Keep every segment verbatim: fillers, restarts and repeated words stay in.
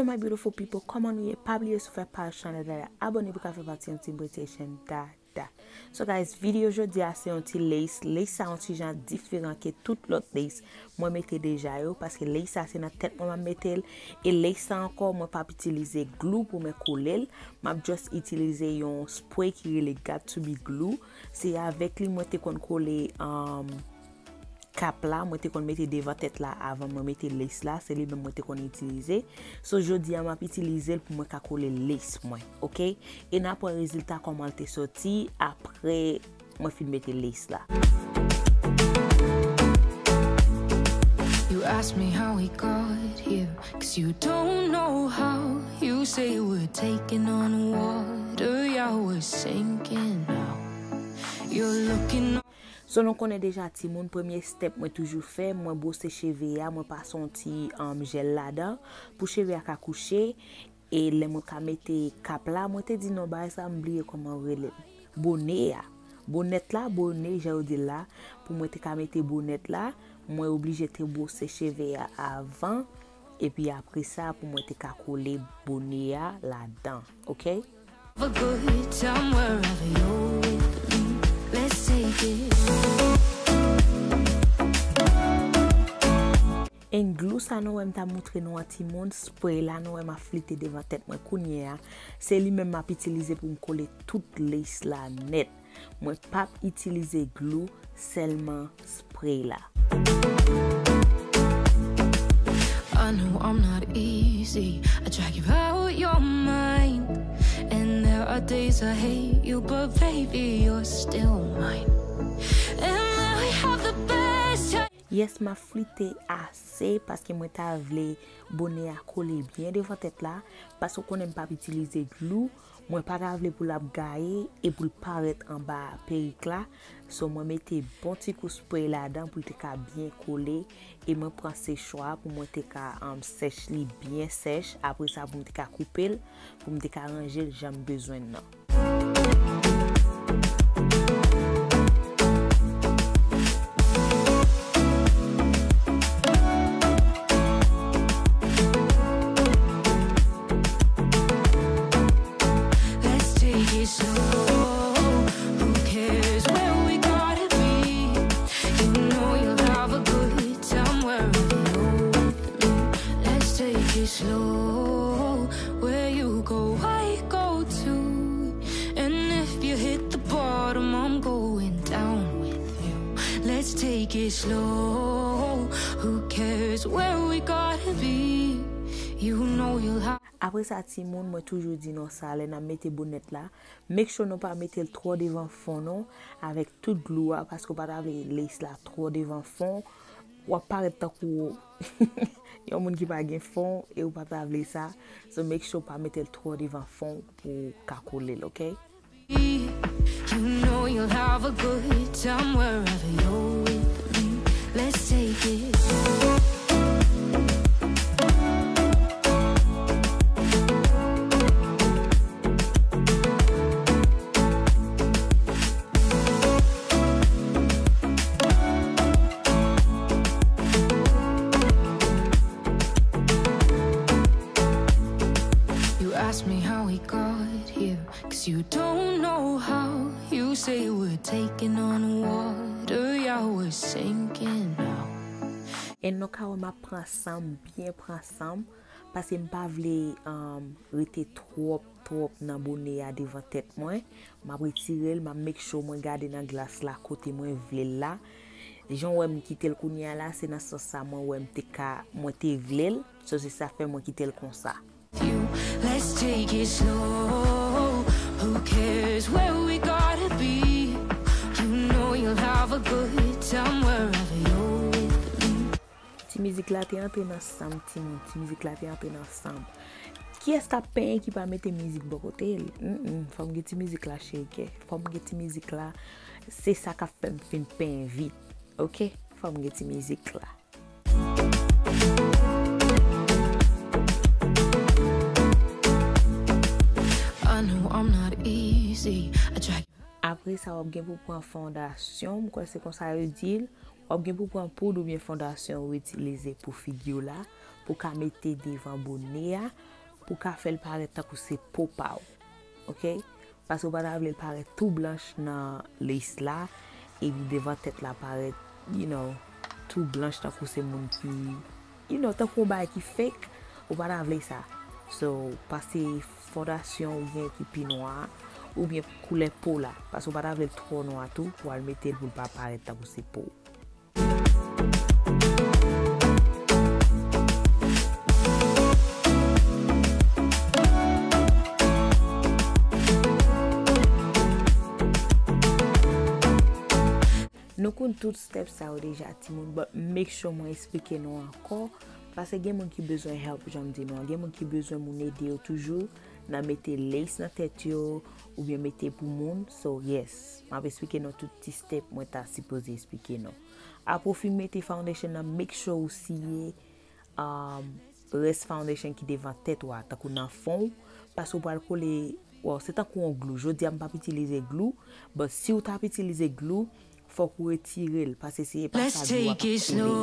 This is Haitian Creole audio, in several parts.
My beautiful people, kòman nou ye? Pa bliye si w fè paj chanèl la, abòne pou ka fè pati yon Team Pretty Haitian dada. So guys, videyo jodi a se yon ti lace. Lace sa yon ti jan diferan ke tout lòt lace mwen mete deja yo, paske lace sa se nan tèt mwen m ap mete l. E lace sa ankò, mwen p ap itilize glou pou mwen kole l. M ap just itilize yon spray ki rele Got to be glue. Se avèk li mwen te konn kole, um, kap la, mwen te konn mete devan tèt la avan mwen mete lace la, se li menm mwen te konn itilize. So, jodi a m ap itilize l pou mwen ka kole lace mwen, oke? E n ap wè rezilta kòman l te soti apre mwen fin mete lace la. You ask me how we got here, cause you don't know how. You say we're taking on water, yeah, we're sinking now. You're looking So nou konnen deja timoun, premye step mwen toujou fè, mwen bwose cheve a, mwen pase yon ti um, jèl ladan pou cheve a ka kouche. E lè mwen ka mete kap la, mwen te di non, bagay sa m bliye kòman yo rele l. Bone a. Bonèt la, bone, jan yo di l la. Pou mwen te ka mete bonèt la, mwen oblije te bwose cheve a avan. Epi apre sa, pou mwen te ka kole bone a ladan, oke? Have a good time wherever you're with me. Let's take it. And glue sa nou wè m ta moutre nou an timoun, spray la nou wè m ap flite devan tèt mwen kounye a, se li menm m ap itilize pou m kole tout lace la nèt. Mwen p ap itilize glou, sèlman spray la. I know I'm not easy. I drag you out your mind. And there are days I hate you, but baby, you're still mine. And now we have the best time. Yes, m ap flite ase paske mwen ta vle bone a kole byen devan tèt la, paske w konnen m p ap itilize glou. Mwen pa ta vle pou l ap gaye e pou l parèt anba perik la. So mwen mete bon ti kou spray ladan pou l te ka byen kole. E mwen pran sechwa pou mwen te ka um, sèch li byen sèch. Apre sa pou m te ka koupe l, pou m te ka ranje l jan m bezwen l nan. Let's take it slow. Who cares where we gotta be? You know you'll have a good time wherever you're with me. Let's take it slow. Where you go, I go too. And if you hit the bottom, I'm going down with you. Let's take it slow. Who cares where we gotta be? You know you'll have Apre sa timoun, mwen toujou di nou sa, lè n ap mete bonèt la, make sure nou pa mete l twò devan fon non, avèk tout glou a, paske w pa ta vle lace la twò devan fon, w ap parèt tankou yon moun ki pa gen fon e w pa ta vle sa. So make sure w pa mete l twò devan fon pou w ka kole l, oke? You know you'll have a good time wherever you're with me. Let's take it. You ask me how we got here, cause you don't know how. You say we're taking on water, yeah, we're sinking now. E nou ka wè m ap pran san m, byen pran san m, paske m pa vle um, rete twòp twòp nan bone a devan tèt mwen. M ap retire l, m ap make sure mwen gade nan glas la kote mwen vle l la. Jan w wè m kite l kounye a la, se nan sans sa mwen wè m te ka, mwen te vle l. So se sa fè mwen kite l konsa. You. Let's take it slow. Who cares where we gotta be? You know you'll have a good time wherever you're with me. Ti mizik la te antre nan san m, timoun. Ti mizik la te antre nan san m. Kiyès k ap penyen ki pa mete mizik bò kote l? Mm, mm, fò m gen ti mizik la, cheri kè. Fò m gen ti mizik la. Se sa k ap fè m fin penyen vit. Oke? Fò m gen ti mizik la. I know I'm not easy. I try. Apre sa, w ap gen pou pran fondasyon, m kwè se konsa yo di l. W ap gen pou pran poud oubyen fondasyon ou itilize pou figi w la, pou ka mete devan bone a, pou w ka fè l parèt tankou se po pa w. Oke? Paske w pa ta vle l parèt tou blanch nan lace la, epi devan tèt la parèt, you know, tou blanch tankou se moun ki, you know, tankou yon bagay ki fake, ou pa ta vle sa. So, pase fondasyon ou gen ki pi nwa, oubyen koulè po la, paske w pa ta vle l twò nwa tou, pou w al mete l pou l pa parèt tankou se po w. Nou konn tout step sa yo deja, timoun, but make sure mwen eksplike nou ankò, paske gen moun ki bezwen help, jan m di nou an, gen moun ki bezwen moun ede yo toujou nan mete lace nan tèt yo, oubyen mete pou moun. So, yes, m ap eksplike nou tout ti step mwen ta sipoze eksplike nou. Apre w fin mete foundation nan, make sure ou siye, um, rès foundation ki devan tèt ou a, tankou nan fon w, paske w pral kole, well, se tankou yon glou. Jodi a, m p ap itilize glou, but si w t ap itilize glou, fòk ou retire l, paske se pa sa glou a p ap kole.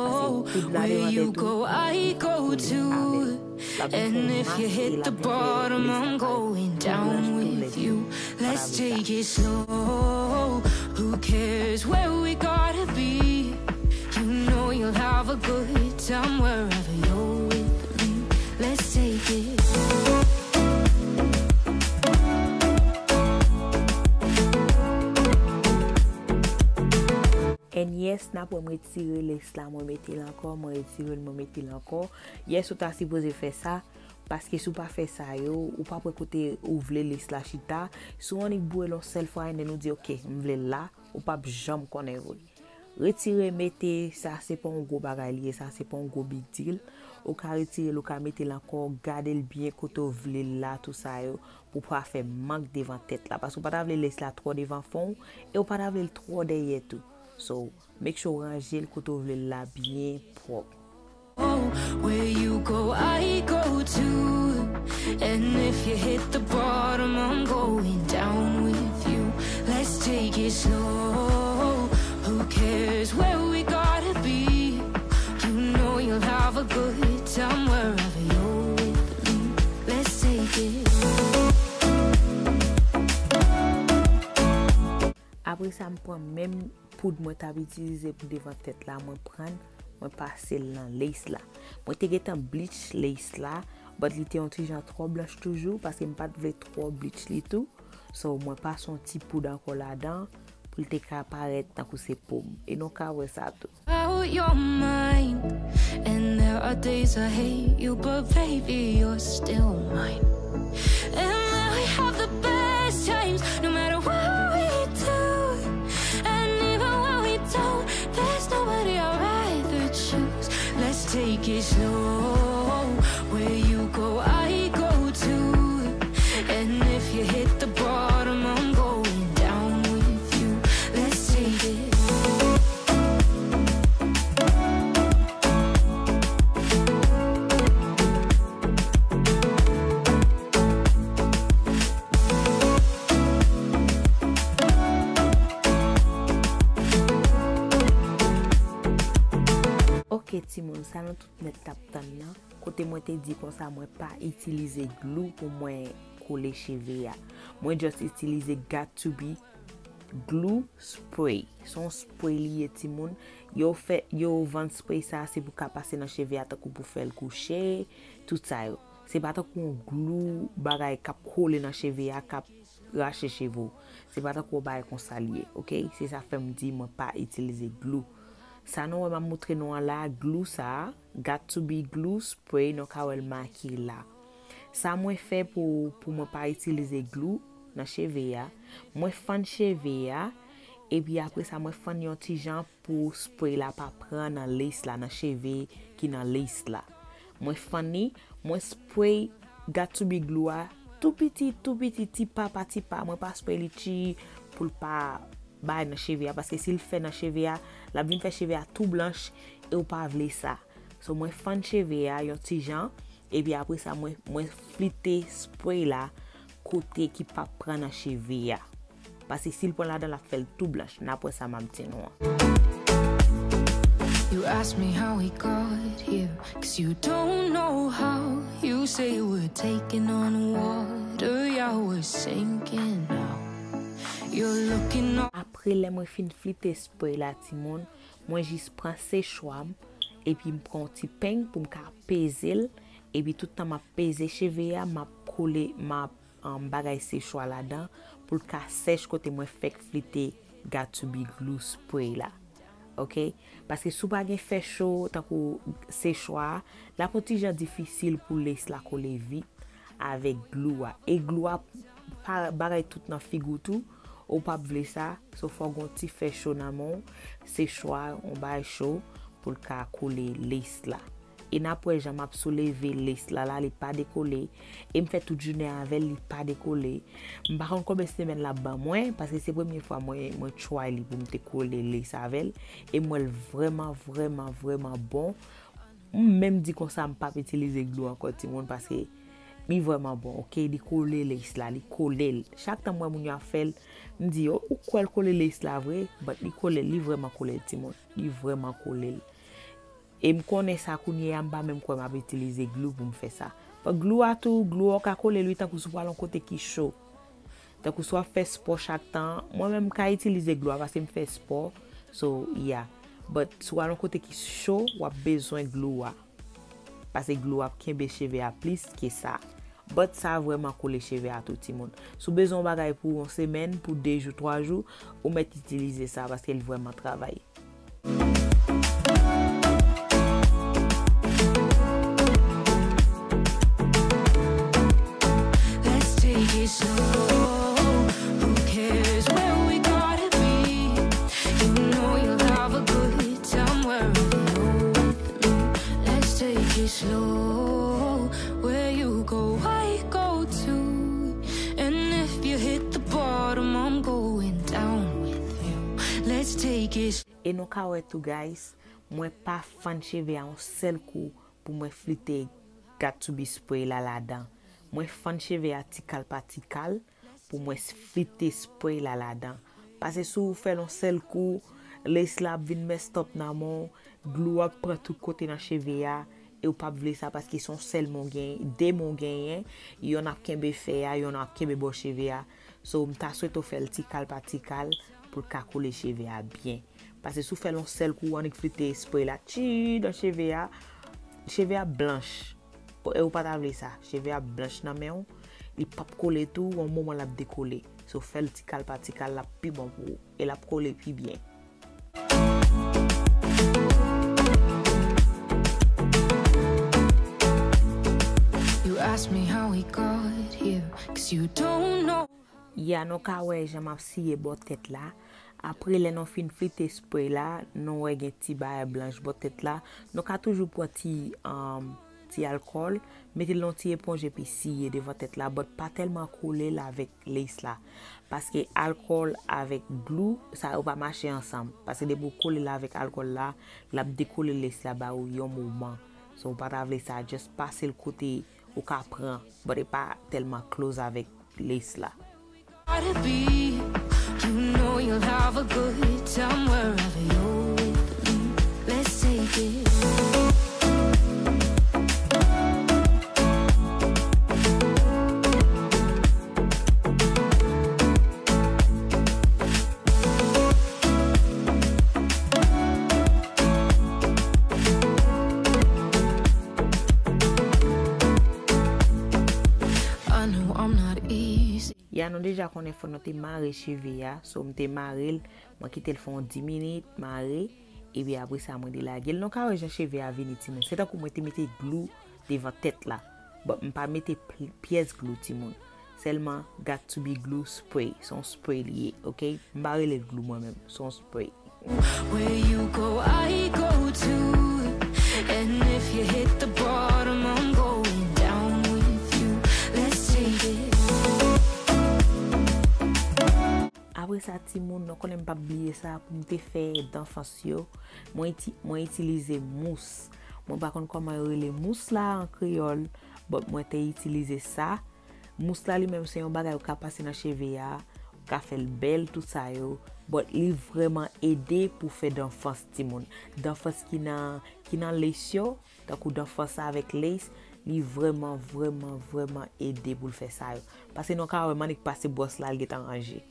Paske poud la devan tèt ou, ou kole avè l. L ap vin fè yon mas e l ap vin fè lace la parèt tou blanch tou lè jou. Let's take it slow. Who cares where we gotta be? You know you'll have a good time wherever you're with me. Let's take it. And yes, n ap wè m retire lace la, mwen mete l ankò, mwen retire l, mwen mete l ankò. Yes, ou ta sipoze fè sa, paske si w pa fè sa yo, ou p ap wè kote ou vle lace la chita. Si w annik boure l yon sèl fwa, and then ou di, "Ok, m vle l la," ou p ap janm konnen vre. Retire, mete, sa se pa yon gwo bagay li ye, sa se pa yon gwo big deal. Ou ka retire l, ou ka mete l ankò, gade l byen kote w vle l la, tou sa yo, pou pa fè mank devan tèt la. Paske w pa ta vle lace la twò devan fon w, e w pa ta vle l twò dèyè tou. So, make sure w ranje l kote w vle l la byen pwòp. Where you go, I go too. And if you hit the bottom, I'm going down with you. Let's take it slow. Who cares where we gotta be? You know you'll have a good time wherever you're with me. Let's take it. Apre sa, m pran menm poud mwen t ap itilize pou devan tèt la, mwen pran l, mwen pase l nan lace la. Mwen te gentan bleach lace la, but li te yon ti jan twò blanch toujou, paske m pa t vle twò bleach li tou. So, mwen pase yon ti poud ankò ladan, pou l te ka parèt tankou se po m. E nou ka wè sa tou. Out your mind. And there are days I hate you, but baby, you're still mine. And now we have the best times, no matter what we do. And even when we don't, there's nobody I'd rather choose. Let's take it slow. Where you go, I go too. And if you hit the bottom, I'm going down with you. Let's take it. Ok, timoun, sa nou tout nèt t ap tann nan. Kote mwen te di konsa, mwen pa itilize glou pou mwen kole cheve a. Mwen just itilize Got to Be Glue Spray. Se yon spray li ye, timoun. Yo fè, yo vann spray sa, se pou ka pase nan cheve a, tankou pou fè l kouche, tout sa yo. Se pa tankou yon glou bagay k ap kole nan cheve a, k ap rache cheve w. Se pa tankou yon bagay konsa li ye, ok? Se sa fè m di mwen pa itilize glou. Sa nou wè m ap montre nou an la, glou sa, Got to Be Glue Spray, nou ka wè l make la. Sa mwen fè pou, pou mwen pa itilize glou nan cheve a, mwen fann cheve a, epi apre sa mwen fann yon ti jan pou spray la pa pran nan lace la, nan cheve ki nan lace la. Mwen fann li, mwen spray Got to Be Glue a tou piti, tou piti, ti pa pa ti pa. Mwen pa spray li ti pou l pa bay nan cheve a, paske si l fè nan cheve a, l ap vin fè cheve a tou blanch, e w pa vle sa. So, mwen fann cheve a yon ti jan, epi apre sa, mwen, mwen flite spray la kote ki p ap pran nan cheve a. Paske si l pran ladan l, l ap fè l tou blanch. N ap wè sa m ap di nou an. You ask me how we got here, 'cause you don't know how. You say we're taking on water, yeah, we're sinking now. You're looking up. Apre lè mwen fin flite spray la, timoun, mwen jis pran sechwa m, epi m pran yon ti peny pou m ka peze l, epi tout tan m ap peze cheve a, m ap kole, m ap, um, bagay sechwa ladan pou l ka sèch kote mwen fèk flite Got to be glue spray la. Ok? Paske si w pa gen fè cho, tankou sechwa a, l ap yon ti jan difisil pou lace la kole vit avèk glou a. E glou a pa bagay tout nan figi w tou, ou p ap vle sa, so fò w gen yon ti fè cho nan men w, sechwa, yon bagay cho pou l ka kole lace la. E n ap wè jan m ap souleve lace la, la, li pa dekole. E m fè tout jounen avè l, li pa dekole. M pa konn konbyen semèn l ap ban mwen, paske se premye fwa mwen, mwen try li pou m te kole lace avè l. E m wè l vrèman, vrèman, vrèman bon. M menm di konsa, m p ap itilize glou ankò, timoun, paske li vrèman bon, ok? Li kole lace la, li kole l. Chak tan m wè moun yo ap fè l, m di, "Oh, ou kwè l kole lace la vre?" But li kole l, li vrèman kole l, timoun. Li vrèman kole l. E m konnen sa kounye a, m pa menm kwè m ap itilize glou pou m fè sa. But glou a tou, glou a w ka kole l wi, tankou si w pral yon kote ki cho. Tankou si w ap fè spò chak tan, mwen menm m ka itilize glou a paske m fè spò. So, yeah. But si w al yon kote ki cho, w ap bezwen glou a. Paske glou a ap kenbe cheve a plis ke sa. But sa vrèman kole cheve a tou, timoun. Si w bezwen yon bagay pou yon semèn, pou de jou, twa jou, ou mèt itilize sa paske l vrèman travay. Let's take it slow. Who cares where we gotta be? You know you'll have a good time wherever you're with me. Let's take it slow. Where you go, I go too. And if you hit the bottom, I'm going down with you. Let's take it. E nou ka wè tou, guys, mwen pa fann cheve a yon sèl kou pou mwen flite Got to be spray la ladan. Mwen fann cheve a ti kal pa ti kal pou mwen s-, flite spray la ladan. Paske si w fè l yon sèl kou, lace la ap vin messed up nan men w, glou ap pran tout kote nan cheve a, e w p ap vle sa paske se yon sèl men w genyen, de men w genyen, yonn ap kenbe fè a, yonn ap kenbe bò cheve a. So, m ta swete w fè l ti kal pa ti kal pou l ka kole cheve a byen. Paske si w fè l yon sèl kou, w annik flite spray la, tchii, nan cheve a, cheve a blanch. E ou pa ta vle sa, cheve a blanch nan men w, li p ap kole tou, yon moman l ap dekole. So, fè l ti kal pa ti kal, l ap pi bon pou ou. E l ap kole pi byen. You ask me how we got here, 'cause you don't know. Ya, nou ka wè jan m ap siye bò tèt la. Apre, lè nou fin flite spray la, nou wè gen ti bagay blanch bò tèt la. Nou ka toujou pran ti, um, ti alkòl, mete l nan ti eponj epi siye devan tèt la, but pa tèlman kole l avèk lace la. Paske alkòl avèk glou, sa yo pa mache ansanm. Paske depi w kole l avèk alkòl la, l ap dekole lace la ba ou yon moman. So, ou pa ta vle sa, just pase l kote ou ka pran, but e pa tèlman close avèk lace la. Gotta be, you know you'll have a good time wherever you're with me. Let's take it. I know I'm not easy. Ya, nou deja konnen fò nou te mare cheve a, so m te mare l, mwen kite l fè yon dis minit, mare, epi apre sa mwen delage l. Nou ka wè jan cheve a vini, timoun. Se tankou mwen te mete glou devan tèt la. But m pa mete pl-, pyès glou, timoun. Sèlman Got to be glue spray. Se yon spray li ye, ok? M pa rele l glou mwen menm. Se yon spray. Where you go, I go too. And if you hit the bottom, I'm going down with you. Let's take it. Apre sa, timoun, nou konnen m p ap bliye sa pou m te fè danfans yo. Mwen iti-, mwen itilize mous. Mwen pa konn kòman yo rele mous la an kreyòl, but mwen te itilize sa. Mous la li menm se yon bagay ou ka pase nan cheve a, ka fè l bèl, tout sa yo. But li vrèman ede pou fè danfans timoun. Danfans ki nan, ki nan lace yo, tankou danfans avèk lace, li vrèman, vrèman, vrèman ede pou l fè sa yo. Paske nou ka wè Manik pase bwòs la, l gentan ranje.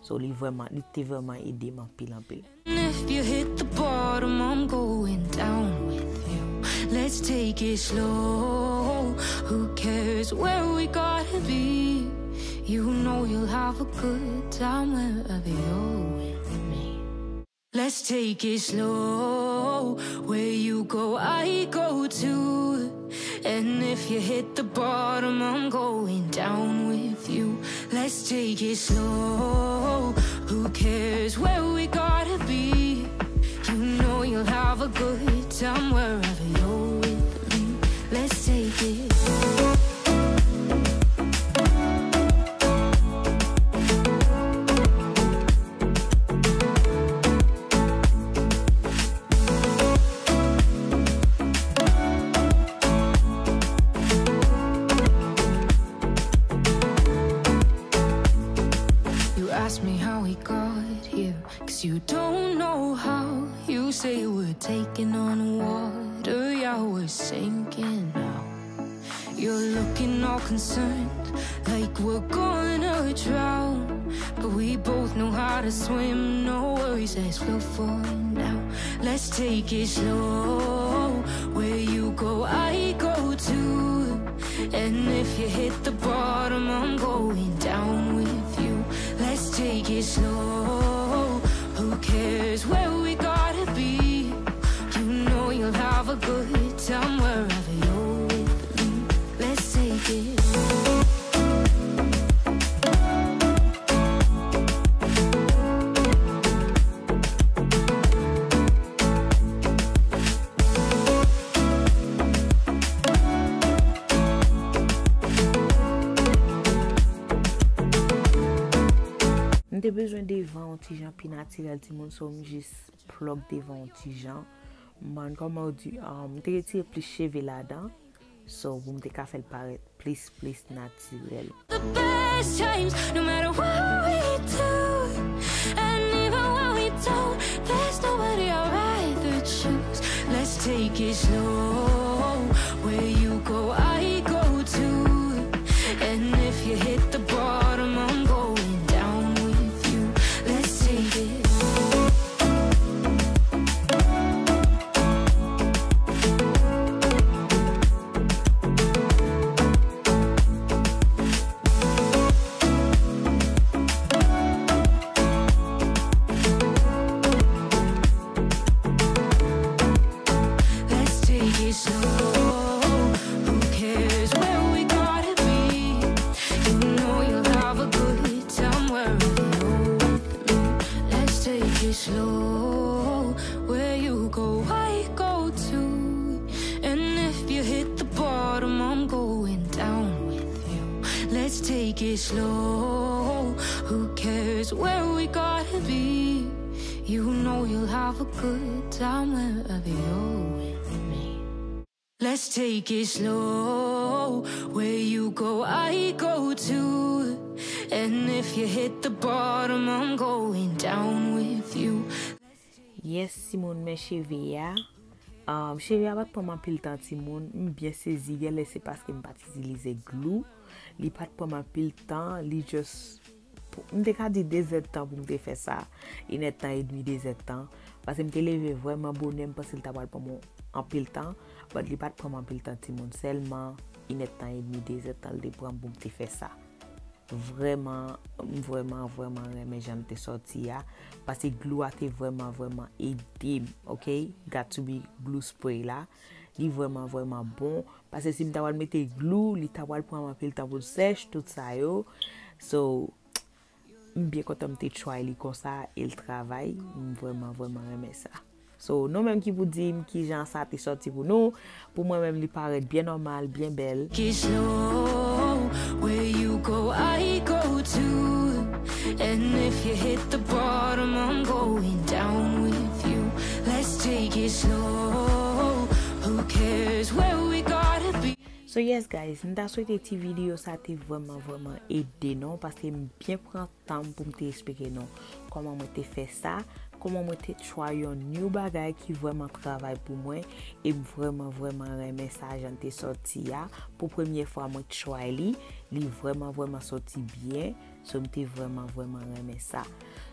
So, li vrèman, li te vrèman ede m anpil, anpil. And if you hit the bottom, I'm going down with you. Let's take it slow. Who cares where we gotta be? You know you'll have a good time wherever you're with me. Let's take it slow. Where you go, I go too. And if you hit the bottom, I'm going down with you. Let's take it slow. Who cares where we gotta be? You know you'll have a good time wherever you're with me. Let's take it slow. You ask me how we got here, 'cause you don't know how. You say we're taking on water, yeah, we're sinking now. You're looking all concerned, like we're gonna drown. But we both know how to swim, no worries, let's float for now. Let's take it slow. Where you go, I go too. And if you hit the bottom, I'm going down with you. Let's take it slow. Who cares where we gotta be? You know you'll have a good time wherever you're with me. Let's take it slow. M te bezwen devan yon ti jan pi natirèl, timoun, so m jis plug devan yon ti jan. Man, kòman w di, um, m te retire plis cheve ladan. So, pou m te ka fè l parèt plis, plis natirèl. The best times, no matter what we do, and even when we don't, there's nobody I'd rather choose. Let's take it slow. Where you go, I go too. And if you hit the bottom, I'm going down with you. Let's take it slow. Let's take it slow. Who cares where we gotta be? You know you'll have a good time wherever you're with me. Let's take it slow. Where you go, I go too. And if you hit the bottom, I'm going down with you. Let's take it slow. Who cares where we gotta be? You know you'll have a good time wherever you're with me. Let's take it slow. Where you go, I go too. And if you hit the bottom, I'm going down with you. Yes, timoun, men cheve a. Um, cheve a pa t pran m anpil tan, timoun. M byen sezi, genlè se paske m pa t itilize glou. Li pa t pran m anpil tan, li just, m te ka di de zèdtan pou m te fè sa. Inèdtan edmi, de zèdtan. Paske m te leve vrèman bonè, m panse l ta pral pran m anpil tan. But li pa t pran m anpil tan, timoun. Sèlman inèdtan edmi, de zèdtan l te pran m pou m te fè sa. Vrèman, m vrèman, vrèman renmen jan l te sòti a. Paske glou a te vrèman, vrèman ede m, oke? Got to be glue spray la. Li vrèman, vrèman bon. Paske si m ta pral mete glou, li ta pral pran m anpil tan pou l sèch, tout sa yo. So, m byen kontan m te try li konsa, e l travay. M vrèman, vrèman renmen sa. So, nou menm ki pou di m kijan sa te sòti pou nou. Pou mwen menm, li parèt byen nòmal, byen bèl. Get slow, where you go, I go too. And if you hit the bottom, I'm going down with you. Let's take it slow. Who cares where we gotta be? So yes guys, m ta swete ti videyo sa te vrèman vrèman ede nou, paske m byen pran tan m pou m te eksplike nou kòman mwen te fè sa, kòman mwen te try yon new bagay ki vrèman travay pou mwen, e m vrèman vrèman renmen sa jan l te sòti a. Pou premye fwa mwen try li, li vrèman vrèman sòti byen. So m te vrèman vrèman renmen sa.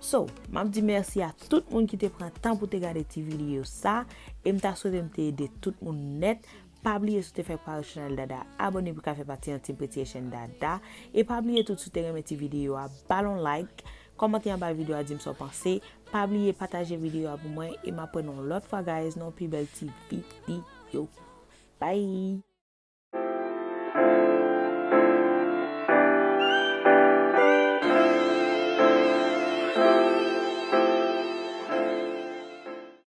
So m ap di mèsi a tout moun ki te pran tan pou te gade ti videyo sa, e m ta swete m te ede tout moun nèt. Pa bliye si w te fèk pa rejoin chanèl Dada, abòne pou ka fè pati an Team Pretty Haitian Dada. E pa bliye tou si w te renmen ti videyo a, ba l on like, kòmante anba videyo a, di m sa w panse. Pa bliye pataje videyo a pou mwen, e m ap wè nou lòt fwa guys nan yon pi bèl ti videyo. Bye.